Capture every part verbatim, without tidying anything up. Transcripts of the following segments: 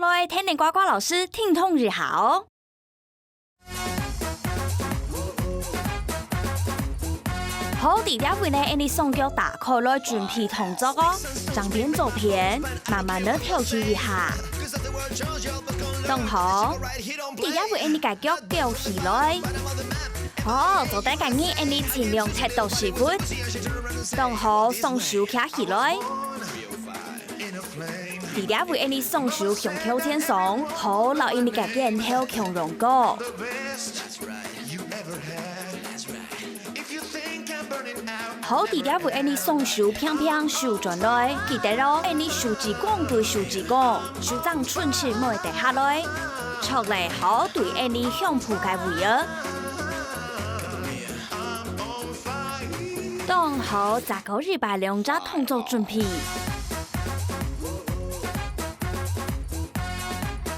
來，跈等瓜瓜老師停動一下哦。好，在這位呢，𠊎俚雙腳打開來準備動作哦，正片左片，慢慢仔調息一下。動好，在這位𠊎俚个腳翹起來。好，做得个人𠊎俚盡量踢到屎朏。動好，雙手擎起來。 在這位𠊎俚雙手向頭前上，好摎𠊎俚个肩頭共樣高。好，在這位𠊎俚雙手平平收轉來，記得哦，𠊎俚手指公對手指公，手掌伸直莫跌下來。著咧，好對𠊎俚胸脯个位啊。 動好，再過一擺兩隻動作準備。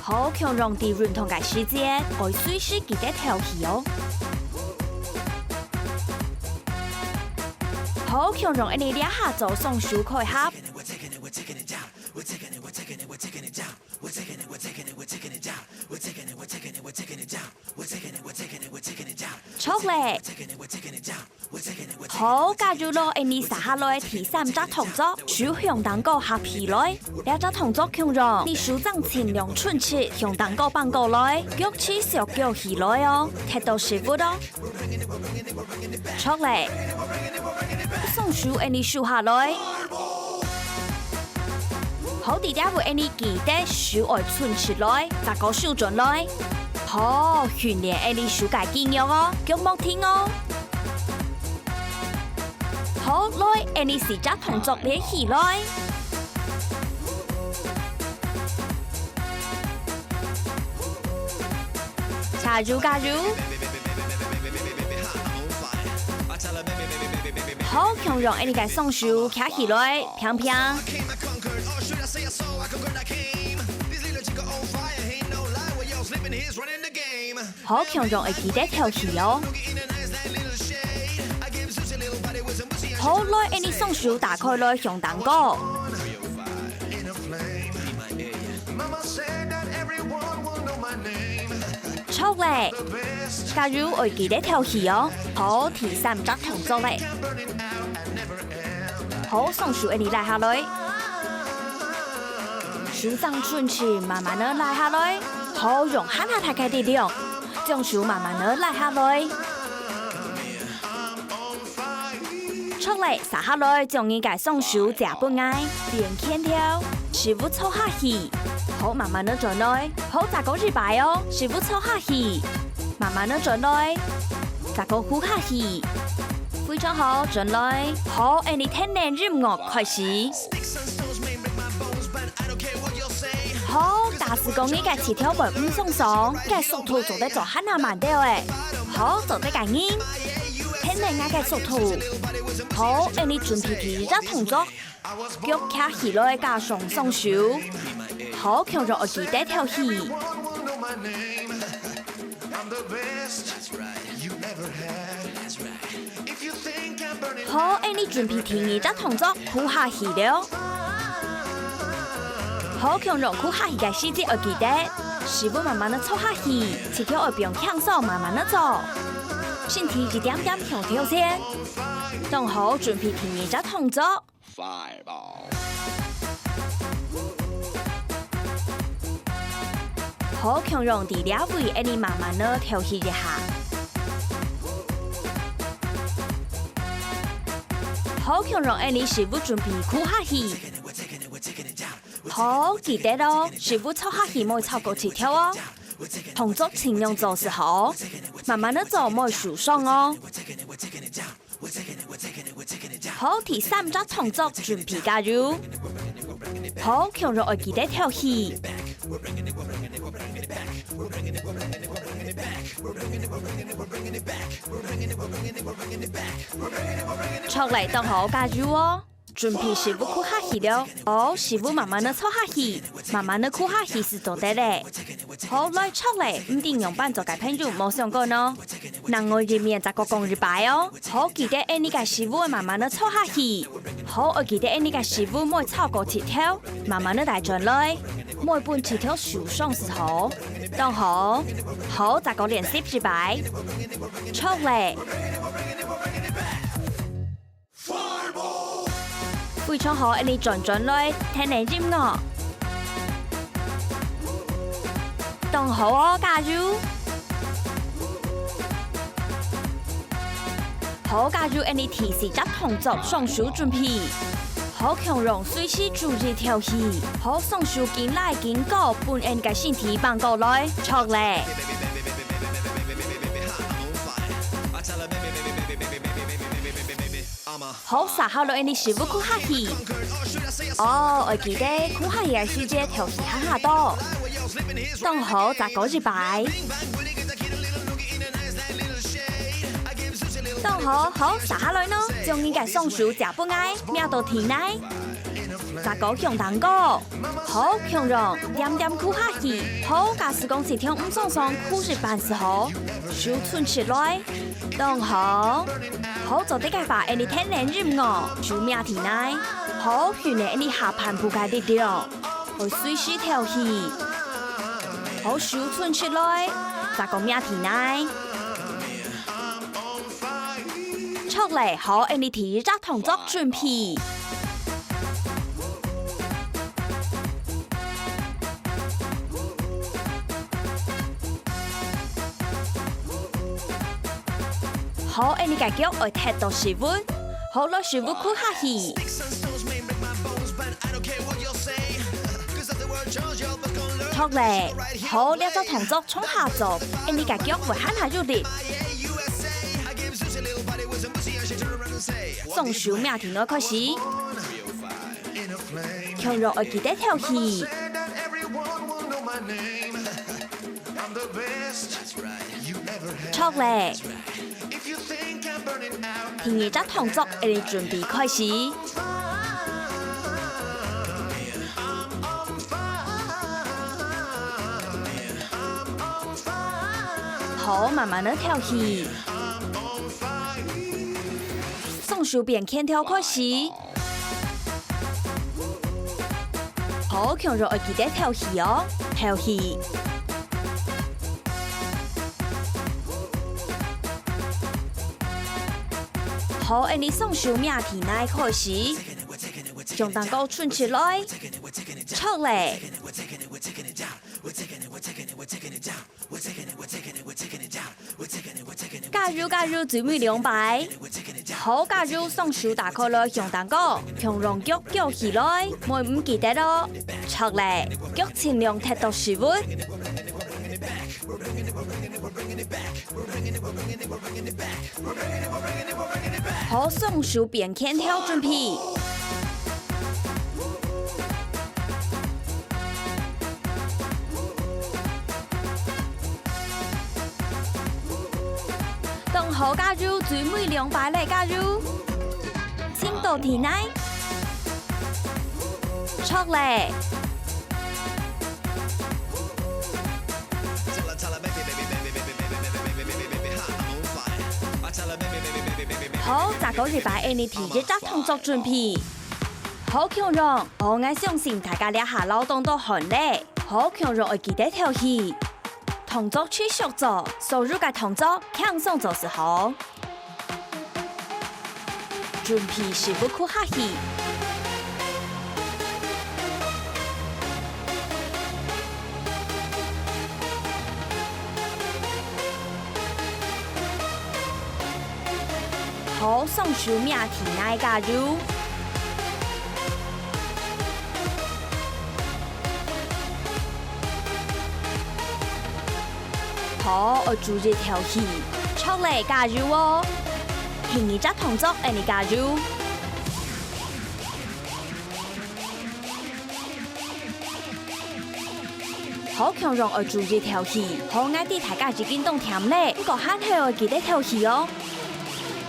好，共樣在運動个時節，愛隨時記得調息哦。好，共樣𠊎俚這下做雙手開合。 著咧！好，加油囉！𠊎俚續下來第三隻動作，手向頂高合起來。這隻動作共樣，你手掌盡量伸直，向頂高放過來，腳持續翹起來哦，踢到屎朏哦。著咧！雙手𠊎俚收下來。 好，在這位𠊎俚記得手愛伸直來，再過收轉來。好，訓練𠊎俚手个肌肉哦，腳莫停哦。好，來，𠊎俚四隻動作連起來。加油，加油！ 好，共樣𠊎俚个雙手擎起來，平平。好，共樣愛記得調息哦。好，來，𠊎俚雙手打開來向頂高。 著咧！加油，愛記得調息哦。好，第三隻動作咧。好，雙手𠊎俚拉下來。手掌伸直，慢慢仔拉下來。好，用還較大个力量，將手慢慢仔拉下來。 著咧，續下來，將你个雙手借分𠊎，變拳頭，屎朏坐下去。好，慢慢仔轉來。好，再過一擺哦，屎朏坐下去。慢慢仔轉來。再過跍下去。非常好，轉來。好，𠊎俚跈等音樂開始。 好，假使講你个膝頭會毋爽爽，你个速度做得做還較慢兜仔。好，做得个人，跈等𠊎个速度。好，𠊎俚準備第一隻動作，腳擎起來加上雙手。好，共樣愛記得調息。 好，𠊎俚準備第二隻動作，跍下去了。好，共樣跍下去个時節愛記得，屎朏慢慢仔坐下去，膝頭愛放輕鬆，慢慢仔做。身體一點點向頭前。動好，準備第二隻動作。 Fireball。好，共樣在這位，𠊎俚慢慢仔調息一下。好，共樣𠊎俚屎朏準備跍下去。好，記得哦，屎朏坐下去莫超過膝頭哦。動作盡量做就好，慢慢仔做莫受傷哦。 好，第三隻動作準備加油。好，共樣愛記得調息。著咧，動好加油哦！ 準備屎朏跍下去了。好，屎朏慢慢仔坐下去，慢慢仔跍下去就做得咧。好，來，著咧，毋知仰般做个朋友無相干哦。另外一面再過講一擺哦。好，記得𠊎俚个屎朏慢慢仔坐下去。好，愛記得𠊎俚个屎朏莫超過膝頭，慢慢仔帶轉來。每分七條手上就好。當好，好，再過練習一擺。著咧！非常好，𫣆俚轉轉來，聽聽音樂。當好哦，加油！ 好，加油！𫣆俚第四隻動作，雙手準備。好，共樣隨時注意調氣。好，雙手緊拉緊高，分𫣆俚个身體扳過來，著咧！好，續下來𫣆俚屎朏跍下去。哦，愛記得跍下去个時節，調氣下下多。當好，再過一擺。 當好，好，續下來呢，將你个雙手借分𠊎，摸到地泥。再過向頂高，好，共樣，恬恬跍下去。好，假使講係像毋爽爽，跍一半就好，手伸出來。當好，好，做得个話，𫣆俚聽聽音樂，手摸地泥。好，訓練𫣆俚下盤部个力量。 愛隨時調氣。好，手伸出來，再過摸地泥。著咧，好，𫣆俚第一隻動作準備。好，𫣆俚个腳愛踢到屎朏。好，來屎朏跍下去。 著咧，好，這隻動作衝下做，𫣆俚个腳會還較有力。雙手摸地泥開始，共樣愛記得調氣。著咧！ 第二隻動作，𫣆俚準備開始。好，慢慢仔調氣。雙手變拳頭開始。好，共樣愛記得調氣哦，調氣。 好，𫣆俚雙手摸地泥開始，向頂高伸出來，著咧！加油，加油，最尾兩擺！好，加油，雙手打開來向頂高，共樣腳翹起來，莫毋記得哦！著咧，腳盡量踢到屎朏。 好，雙手變拳頭準備。當好，加油，最尾兩擺咧，加油！ 伸到地泥。著咧！好，再過一擺，𫣆俚第一隻動作準備。好共樣，𠊎相信大家這下流當多汗咧。好共樣愛記得敨氣。動作持續做，所有个動作輕鬆做就好。 準備屎朏跍下去。好，雙手摸地泥加油。 好，愛注意敨氣，著咧，加油哦！第二隻動作，𫣆俚加油！好共樣愛注意敨氣，好，𠊎知大家已經當悿咧，毋過還係愛記得敨氣哦！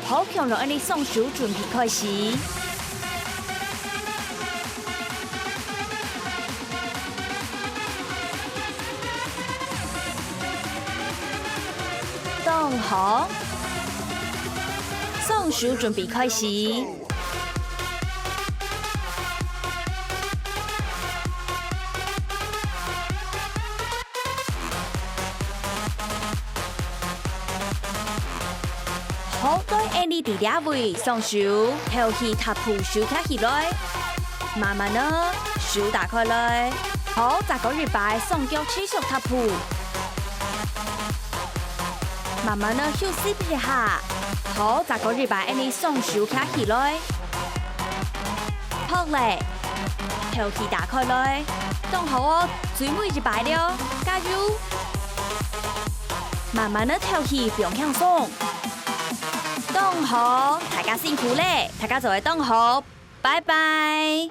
好共樣，𫣆俚雙手準備開始。當好，雙手準備開始。好，對，恁呢在這位雙手，頭去踏步收徛起來。慢慢仔，手打開來。好，再過一擺，雙腳持續踏步。慢慢仔休息一下。好，再過一擺，恁呢雙手徛起來。好咧，頭去打開來。當好哦，最尾一擺了，加油！慢慢仔頭去放輕鬆。 當好，大家辛苦咧，大家做得當好，拜拜。